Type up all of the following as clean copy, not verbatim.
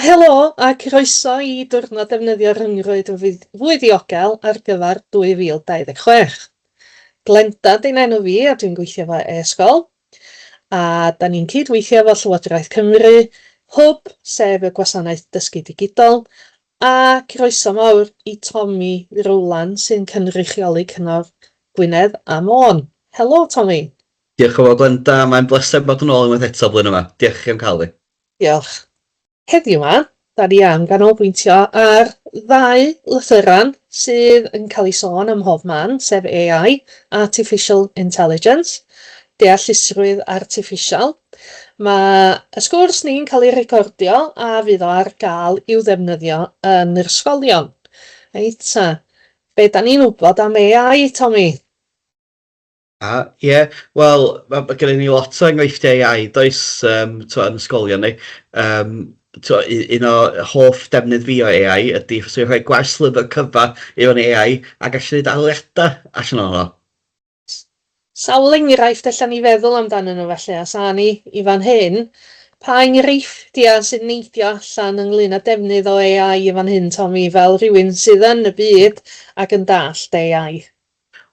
Helo a croeso i Diwrnod Defnyddio Rhyngrwyd yn Fwy Ddiogel ar gyfer 2026. Glenda di'n enw fi a dwi'n gweithio efo e-sgol. A da ni'n cydweithio efo Llywodraeth Cymru, Hwb, sef y Gwasanaeth Dysgu Digidol, a croeso mawr i Tomi Rowland sy'n cynrychioli Cyngor Gwynedd a Môn. Helo Tomi! Diolch yn fawr Glenda, mae'n bleser bod yn ôl unwaith eto blwyddyn yma. Diolch i chi am cael fi. Diolch. Heddiw 'ma, da ni am ganolbwyntio ar ddau lythyren sydd yn cael eu sôn ym mhob man, sef AI, Artificial Intelligence, deallusrwydd artiffisial. Mae y sgwrs ni'n cael ei recordio a fydd o ar gael i'w ddefnyddio yn yr ysgolion. Reit ta, be da ni'n wybod am AI, Tomi? A ie, wel, ma' gynnon ni lot o enghreifftiau AI, does, tibod, yn ysgolion ni. Yym, tibod, un o hoff defnydd fi o AI ydy fyswn i'n rhoi gwers lyfr cyfa i fewn i AI a gallu neud arholiadau allan ohono fo. Sawl enghraifft allan ni feddwl amdanyn nhw felly, os â ni i fan hyn, pa enghreifftiau sy'n neidio allan ynglyn â defnydd o AI i fan hyn, Tomi, fel rhywun sydd yn y byd ac yn dallt AI?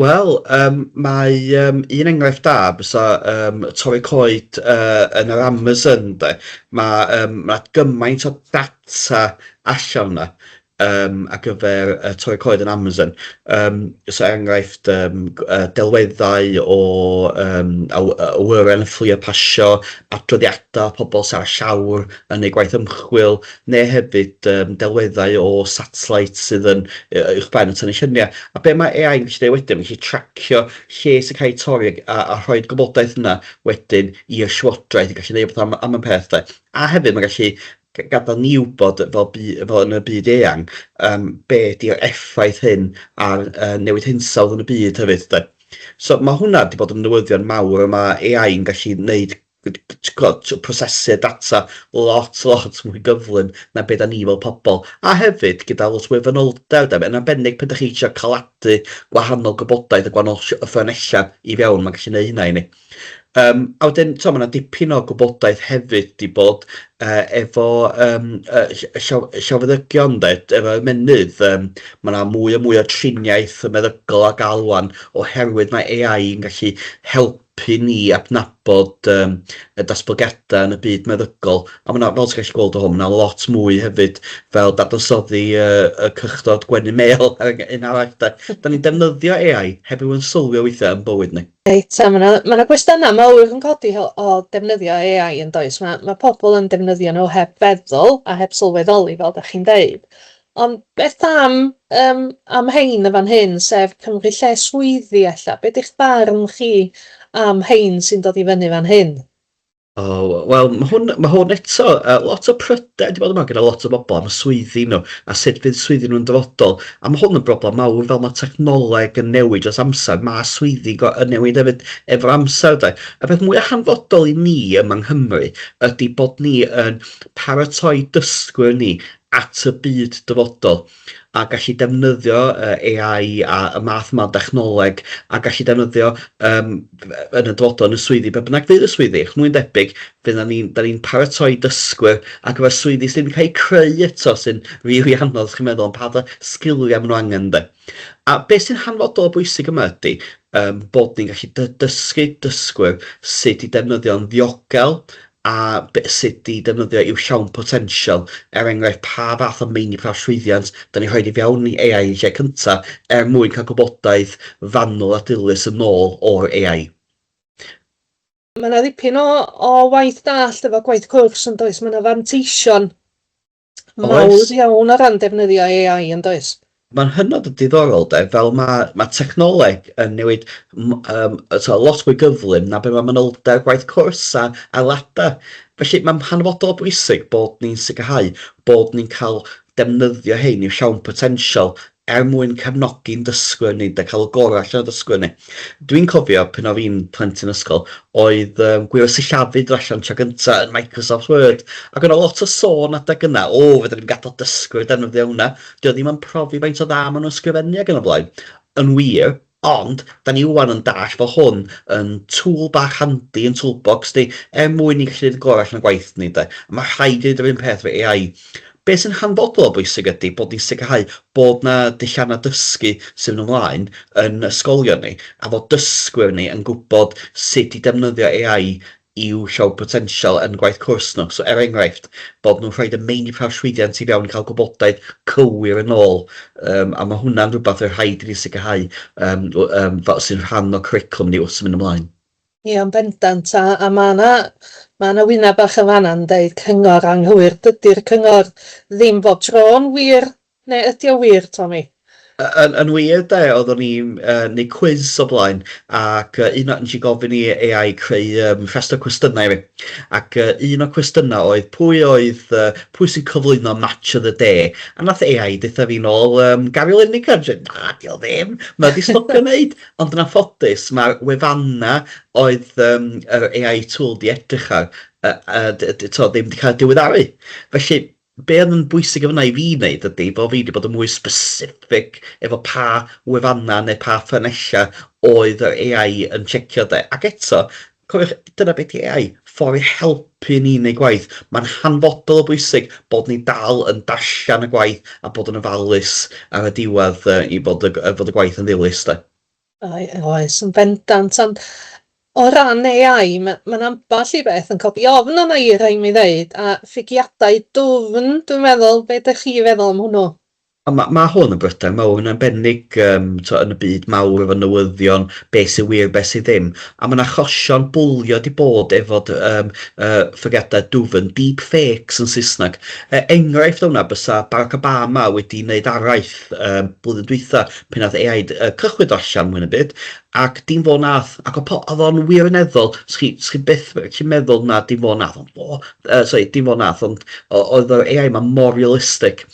Wel, yym, mae yym, un enghraifft da bysa yym, torri coed yy, yn yr Amazon de. Mae yym, ma' gymaint o data allan yna yym, ar gyfer yy, torri coed yn Amazon. Yym, so er enghraifft, yym, yy, delweddau o yym, awyren yn fflio pasio, adroddiadau pobl sy ar y llawr yn eu gwaith ymchwil, neu hefyd yym delweddau o satellite sydd yn yy uwchben yn tynnu lluniau. A be mae AI yn gallu neud wedyn, mae'n gallu tracio lle sy'n cael ei torri a a rhoi'r gwybodaeth yna wedyn i'r llywodraeth i gallu neud rywbeth am am y peth de. A hefyd mae'n gallu gadael ni wybod fel bu- fel yn y byd eang yym be 'di'r effaith hyn ar yy newid hinsawdd yn y byd hefyd de. So ma' hwnna 'di bod yn newyddion mawr a ma' AI yn gallu neud ti'n gwybod, prosesu'r data lot, lot mwy gyflym na be da ni fel pobl. A hefyd, gyda lot mwy o fanylder, de, yn arbennig pan da chi eisiau coladu gwahanol gwybodaeth a gwahanol ffynonellau i fewn, mae'n gallu gwneud hynna i ni. Um, a wedyn, to, mae yna dipyn o gwybodaeth hefyd di bod uh, efo um, uh, llaw, llawfeddygion, de, efo ymennydd. Um, mae yna mwy a mwy o triniaeth meddygol a gael wan oherwydd mae AI yn gallu helpu helpu ni adnabod yym y datblygiadau yn y byd meddygol. A ma' 'na, fel ti'n gallu gweld o hwn, ma' 'na lot mwy hefyd, fel dadansoddi yy y cychdod gwenyn mêl er eng- un arall de. Dan ni'n defnyddio AI heb i'w yn sylwi o weithiau yn bywyd ni. Reit, a ma' 'na ma' 'na gwestiynau mawr yn codi o o defnyddio AI yn does? Ma' ma' pobl yn defnyddio nhw heb feddwl a heb sylweddoli, fel dach chi'n deud. Ond beth am yym am hein yn fan hyn, sef Cymru Lle Swyddi ella? Be 'di'ch barn chi am hein sy'n dod i fyny fan hyn? O, wel, ma' hwn, ma' hwn eto, yy, lot o pryder 'di bod yma gyda lot o bobl am y swyddi nhw a sut fydd swyddi nhw'n dyfodol. A ma' hwn yn broblem mawr, fel ma' technoleg yn newid dros amser, ma' swyddi yn newid hefyd efo'r amser de. Y peth mwya hanfodol i ni yma yng Nghymru ydy bod ni yn paratoi dysgwyr ni at y byd dyfodol a gallu defnyddio AI a y math yma o dechnoleg a gallu defnyddio yym yn y dyfodol yn y swyddi, be bynnag fydd y swyddi, achos mwy'n debyg fydd na ni'n, da ni'n paratoi dysgwyr ar gyfer swyddi sydd ddim yn cael eu creu eto sy'n rili anodd os chi'n meddwl am pa fath o sgiliau maen nhw angen de. A beth sy'n hanfodol o bwysig yma ydy yym bod ni'n gallu dysgu dysgwyr sut i defnyddio'n ddiogel a be- sut i defnyddio i'w llawn potensial, er enghraifft pa fath o meini prawf llwyddiant da ni'n rhoid i fewn i AI yn lle cynta er mwyn cael gwybodaeth fanwl a dilys yn ôl o'r AI. Mae 'na ddipyn o o waith dallt efo gwaith cwrs yn does? Mae 'na fanteision mawr Oes. iawn o ran defnyddio AI yn does? Mae'n hynod o diddorol de, fel mae, mae technoleg yn newid m- yym tibod lot mwy gyflym na be mae manylder gwaith cwrs a aelodau. Felly mae'n hanfodol bwysig bod ni'n sicrhau bod ni'n cael defnyddio hein i'w llawn potensial er mwyn cefnogi'n dysgwyr ni de, cael y gorau allan o dysgwyr ni. Dwi'n cofio pan o'n i'n plentyn ysgol, oedd yym gwir sillafu dod allan tro gynta yn Microsoft Word, ac oedd 'na lot o sôn adeg yna, o, fedra ni'm gadael dysgwyr defnyddio hwnna, 'di o ddim yn profi faint o dda maen nhw'n sgrifennu ac yn y blaen. Yn wir, Ond, da ni ŵan yn dallt fod hwn yn tool bach handi yn toolbox ni er mwyn i ni gallu neud y gorau allan o'n gwaith ni de. A ma' rhaid i ni neud yr un peth efo AI. Be sy'n hanfodol o bwysig ydy bod ni'n sicrhau bod 'na dulliannau dysgu sy'n mynd ymlaen yn ysgolion ni, a fod dysgwyr ni yn gwybod sut i defnyddio AI i'w llawn potensial yn gwaith cwrs nhw. So, er enghraifft, bod nhw'n rhoid y meini prawf llwyddiant i fewn i cael gwybodaeth cywir yn ôl, yym, a ma' hwnna'n rhywbeth oedd rhaid i ni sicrhau yym, yym, fel sy'n rhan o cwricwlwm ni wrth symud ymlaen. Ie, yn bendant, a a ma' 'na ma' 'na wyneb bach yn fan'na yn deud cyngor anghywir. Dydy'r cyngor ddim bob tro'n wir, neu ydy o wir, Tomi? Yn, yn wir de, oeddwn i'n uh, neud cwis o blaen, ac uh, un o, nes i gofyn i AI creu um, rhestr cwestiynau i fi. Ac uh, un o'r cwestiynau oedd pwy oedd, uh, pwy sy'n cyflwyno Match of the Day? A nath AI deutha fi nôl um, Gary Lineker. Nes i, na, di o ddim, mae wedi stopio wneud. Ond yn anffodus, mae'r wefannau oedd yym yr AI tool 'di edrych ar, yy yy d- d- tibod, ddim 'di cael eu diweddaru. Felly, be oedd yn bwysig yn fan'na i fi wneud ydy bod fi 'di bod yn mwy specific efo pa wefannau neu pa ffynonellau oedd yr AI yn tsiecio de. Ac eto, cofiwch, dyna be 'di AI, ffordd i helpu ni wneud gwaith. Mae'n hanfodol o bwysig bod ni dal yn darllen y gwaith a bod yn ofalus ar y diwedd yy i fod y fod y gwaith yn ddilys de. Oes, yn bendant, ond o ran AI, ma' ma'n ambell i beth yn codi ofn arna i, rhaid mi ddeud, a ffugiadau dwfn, dwi'n meddwl, be dach chi feddwl am hwnnw? A ma' ma' hwn yn bryder mawr, yn arbennig yym tibod yn y byd mawr efo newyddion, be sy'n wir, be sydd ddim. A ma' 'na achosion bwlio 'di bod efo yym yy ffugiadau dwfn, deep fakes yn Saesneg. E enghraifft o hwnna bysa Barack Obama wedi wneud araith yym blwyddyn dwytha pan wnaeth AI yy cychwyn dod allan mwy na'm byd, ac dim fo wnaeth, ac oedd po- oedd o'n wirioneddol, 'sech chi 'sech chi byth gallu meddwl na dim fo wnaeth, ond fo, yy sori, dim fo wnaeth, ond oedd yr AI 'ma mor realistig.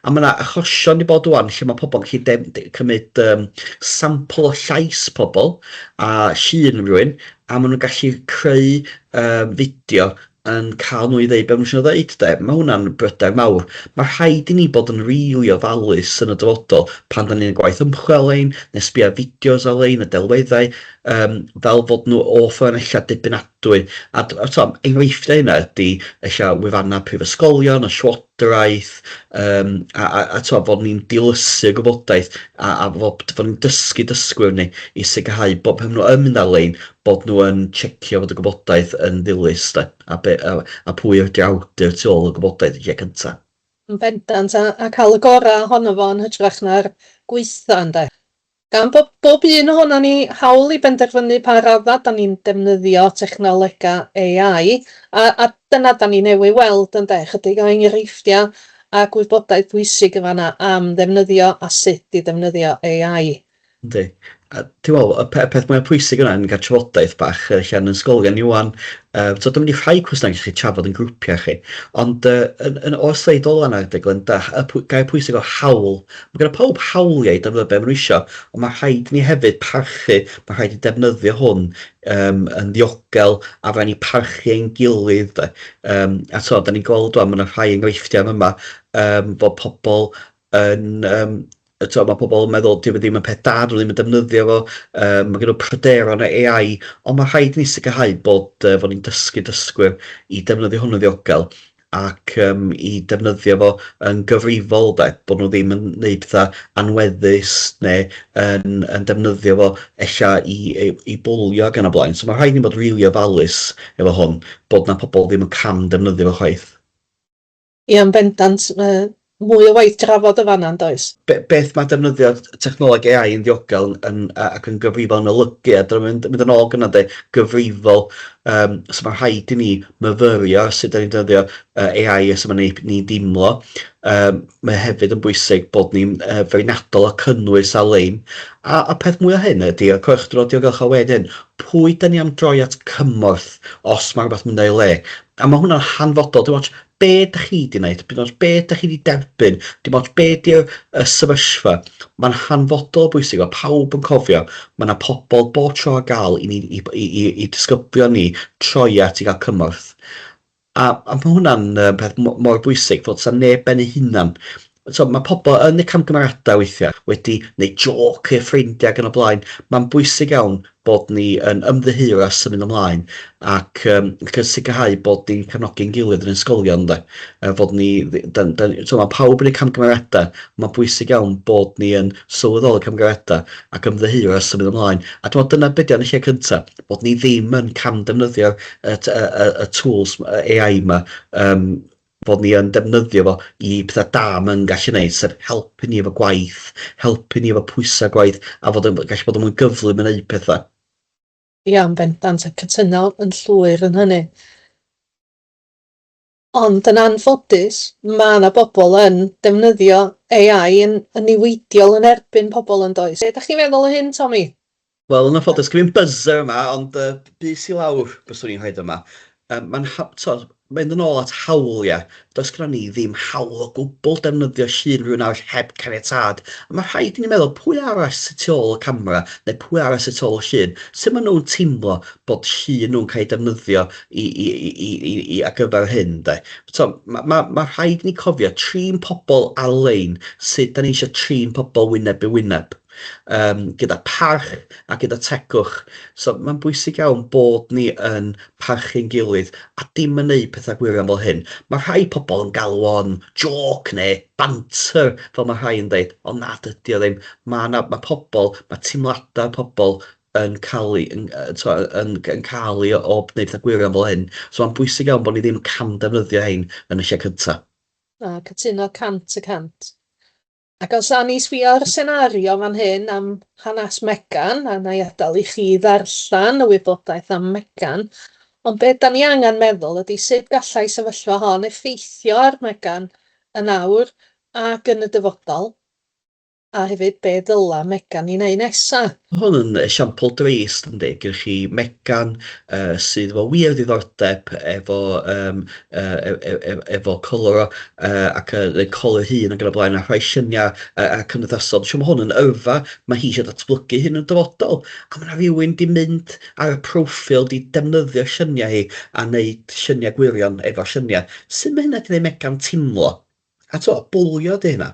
A ma' 'na achosion 'di bod ŵan lle ma' pobl yn gallu def- cymryd yym sampl o llais pobl a llun rhywun, a maen nhw'n gallu creu yym fideo yn cael nhw i ddeud be maen nhw isio ddeud de. Ma' hwnna'n bryder mawr. Ma' rhaid i ni bod yn rili ofalus yn y dyfodol pan dan ni'n neud gwaith ymchwil ar-lein neu sbio ar fideos ar-lein a delweddau yym fel fod nhw o ffynonellau dibynadwy. A a tibod, enghreifftiau hynna ydy ella wefannau prifysgolion, y llywodraeth, yym a a a tibod fod ni'n dilysu'r gwybodaeth a a fod fod ni'n dysgu dysgwyr ni i sicrhau bod pan maen nhw yn mynd ar-lein bod nhw yn tsecio fod y gwybodaeth yn ddilys de, a be a a pwy ydy'r awdur tu ôl y gwybodaeth yn lle cynta. Yn bendant, a a cael y gorau ohono fo yn hytrach na'r gwaetha ynde. Gan bod bob un ohonon ni hawl i benderfynu pa raddau dan ni'n defnyddio technolegau AI, a a dyna dan ni newydd weld ynde, chydig o enghreifftiau a gwybodaeth bwysig yn fan'na am ddefnyddio a sut i ddefnyddio AI. Yndi. A ti'n meddwl, y pe- peth mwyaf pwysig yna yn cael trafodaeth bach yy lle yn ysgolion ni ŵan, yy so dwi'n mynd i rhai cwestiynau gallu chi trafod yn grwpiau chi, ond yy yn, yn o'r sleid ola yna, de Glenda, y pw- gair pwysig o hawl. Mae gyda pawb hawliau i defnyddio be maen nhw isio, ond mae rhaid i ni hefyd parchu, mae rhaid i defnyddio hwn um, yn ddiogel a rhaid ni parchu ein gilydd. De. Um, a so, da ni'n gweld wan, mae yna rhai enghreifftiau yma um, fod pobl yn yym tibod, ma' pobl yn meddwl dyw e ddim yn peth da, dyn nhw ddim yn defnyddio fo, yym ma' gen nhw pryderon o AI, ond ma' rhaid i ni sicrhau bod yy fod ni'n dysgu dysgwyr i defnyddio hwn yn ddiogel ac yym i defnyddio fo yn gyfrifol de, bod nhw ddim yn wneud pethau anweddus neu yn yn defnyddio fo ella i i i bwlio ac yn y blaen. So ma' rhaid i ni bod rili ofalus efo hwn, bod 'na pobl ddim yn cam defnyddio fo chwaith. Ia, yn bendant, mae mwy o waith trafod yn fan'na yn does? Be- beth mae defnyddio technoleg AI yn ddiogel yn, ac yn gyfrifol yn olygu, a dyna mynd, mynd yn ôl gyna de, gyfrifol, um, so mae rhaid i ni myfyrio ar sut da ni'n defnyddio uh, AI a sut mae'n ni'n ni dimlo. Um, mae hefyd yn bwysig bod ni'n uh, feirniadol o cynnwys ar-lein. A, a peth mwy o hyn ydy, a cofiwch drwy diogelwch a wedyn, pwy da ni am droi at cymorth os mae rhywbeth mynd o'i le? A mae hwnna'n hanfodol, dim ots be dach chi 'di wneud, dim ots be dach chi 'di derbyn, dim ots be 'di'r y sefyllfa, mae'n hanfodol o bwysig, mae pawb yn cofio, mae 'na pobl bob tro ar gael i ni, i, i, i, i disgyblion ni troi at i gael cymorth. A, a mae hwnna'n peth mor bwysig, fod 'sa neb ben ei hunan. So, mae pobl yn eu camgymeriadau weithiau wedi gwneud jôc i'r ffrindiau ac yn y blaen. Mae'n bwysig iawn bod ni yn ymddiheuro a symud ymlaen ac, um, ac yn sicrhau bod ni'n cefnogi'n gilydd yn ysgolion. De. Fod ni, dan, dan, so mae pawb yn eu camgymeriadau, mae'n bwysig iawn bod ni yn sylweddoli camgymeriadau ac ymddiheuro a symud ymlaen. A dwi'n meddwl dyna beth yn y lle cyntaf, bod ni ddim yn camdefnyddio'r y, y, y, y tools AI yma, um, fod ni yn defnyddio fo i pethau da mae'n gallu gwneud, sef helpu ni efo gwaith, helpu ni efo pwysau gwaith, a fod yn gallu bod yn mwy gyflym yn neud pethau. Ia, yn bendant, a cytuno yn llwyr yn hynny. Ond yn anffodus, mae yna bobl yn defnyddio AI yn, yn niweidiol yn erbyn pobl yn does. Be ydych chi'n feddwl o hyn, Tommy? Wel, yn anffodus, gen fi'm buzzer yma, ond yy bys i lawr byswn i'n rhoid yma. Yym, mae'n ha- tibod, mynd yn ôl at hawliau, does gynnon ni ddim hawl o gwbl defnyddio llun rhywun arall heb caniatâd. A mae rhaid i ni meddwl, pwy arall sydd tu ôl y camera, neu pwy arall sydd tu ôl y llun? Sut maen nhw'n teimlo bod llun nhw'n cael ei defnyddio i, i, i, i, i, i, ar gyfer hyn, de? So, mae ma, ma rhaid i ni cofio trin pobl ar-lein sut da ni eisiau trin pobl wyneb i wyneb. Yym, gyda parch a gyda tegwch. So mae'n bwysig iawn bod ni yn parchu'n gilydd a dim yn neud pethau gwirion fel hyn. Mae rhai pobl yn galw o'n jôc neu banter, fel mae rhai yn deud, ond na, dydy o ddim. Mae 'na, mae pobl, mae teimladau pobl yn cael eu, yn, tibod, yn, yn cael eu o wneud pethau gwirion fel hyn. So mae'n bwysig iawn bod ni ddim yn camddefnyddio hein yn y lle cyntaf. Na, cytuno 100%. Ac os awn ni sbio ar y senario fan hyn am hanes Megan, a wna i adael i chi ddarllen y wybodaeth am Megan, ond be dan ni angen meddwl ydy sut gallai sefyllfa hon effeithio ar Megan yn awr ac yn y dyfodol, a hefyd be ddyla Megan ei wneud nesa. Ma' hwn yn esiampl drist yndi, gennych chi Megan yy sydd efo wir ddiddordeb efo yym yy e- e- e- efo coluro yy ac yy neud colur hun ac yn y blaen a rhoi lluniau yy a cymdeithasol. Dwi'n siŵr ma' hwn yn yrfa ma' hi eisiau datblygu hyn yn dyfodol a ma' 'na rywun 'di mynd ar y proffil, 'di defnyddio lluniau hi a neud lluniau gwirion efo lluniau. Sut ma' hynna 'di neud Megan teimlo? A t'mo' bwlio 'di hynna.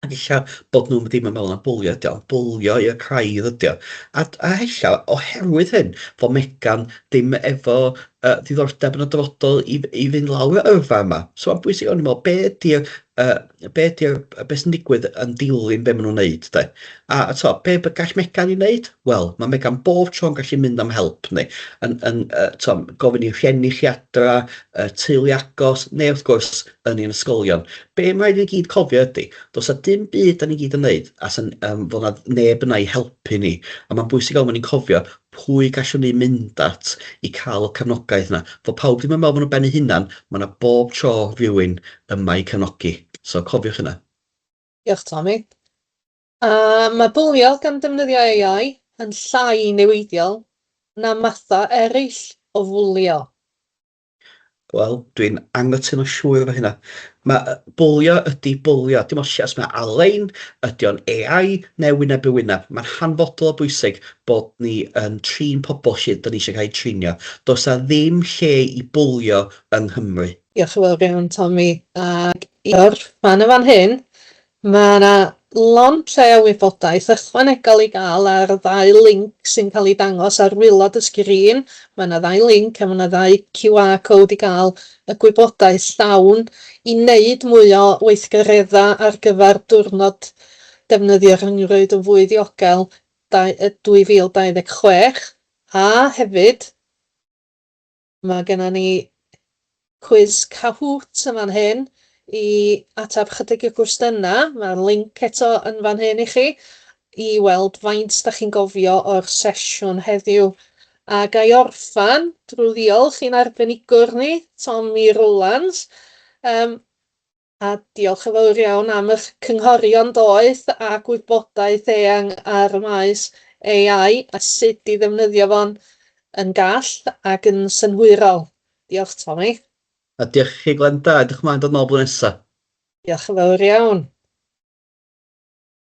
Ac ella bod nhw ddim yn meddwl na bwlio ydy o, ond bwlio i'r craidd ydy o. A, a ella oherwydd hyn, fod Megan ddim efo uh, ddiddordeb yn y dyfodol i, i fynd lawr y yrfa yma. So mae'n bwysig o'n i'n meddwl, be ydy'r, uh, be ydy'r, be sy'n digwydd yn dilyn be maen nhw'n neud, de? A, a to, be gall Megan i wneud? Wel, mae Megan bob tro'n gallu mynd am help, neu yn, yn, uh, to, gofyn i rhieni chi adra, uh, teulu agos, neu wrth gwrs, yn ein ysgolion. Be mae'n rhaid i ni gyd cofio ydy, does 'na dim byd da ni gyd yn wneud a sy'n, um, fod 'na neb yna i helpu ni. A mae'n bwysig iawn bod ni'n cofio pwy gallwn ni mynd at i cael y cefnogaeth yna. Fod pawb ddim yn meddwl bod nhw'n ben eu hunan, mae yna bob tro rhywun yma i cefnogi. So cofiwch hynna. Diolch, Tommy. A mae bwlio gan defnyddio AI yn llai niweidiol na mathau eraill o fwlio. Wel, dwi'n anghytuno llwyr efo hynna. Mae bwlio ydy bwlio. Dim ots os mae ar-lein, ydy o'n AI neu wyneb i wyneb. Mae'n hanfodol o bwysig bod ni yn trin pobl lle dyn ni eisiau cael eu trinio. Does 'na ddim lle i bwlio yng Nghymru. Diolch yn fawr iawn, Tommy. Ac i orffen yn fan hyn, Mae 'na lond lle o wybodaeth ychwanegol i gael ar y ddau linc sy'n cael eu dangos ar waelod y sgrin. Mae 'na ddau linc a mae 'na ddau QR code i gael y gwybodaeth llawn i wneud mwy o weithgareddau ar gyfer diwrnod defnyddio rhyngrwyd yn fwy ddiogel 2026 a hefyd Mae genna ni cwis Kahoot yn fan hyn i ateb chydig o gwestiynau. Mae'r linc eto yn fan hyn i chi i weld faint da chi'n gofio o'r sesiwn heddiw. A ga i orffan drwy ddiolch i'n arbenigwr ni, Tommy Rowlands. Um, A diolch yn fawr iawn am eich cynghorion doeth a gwybodaeth eang ar y maes AI a sut i ddefnyddio fo'n yn gall ac yn synhwyrol. Diolch, Tommy. A diolch i chi, Glenda. Edrych ymlaen dod nôl blwyddyn nesa. Diolch yn fawr iawn.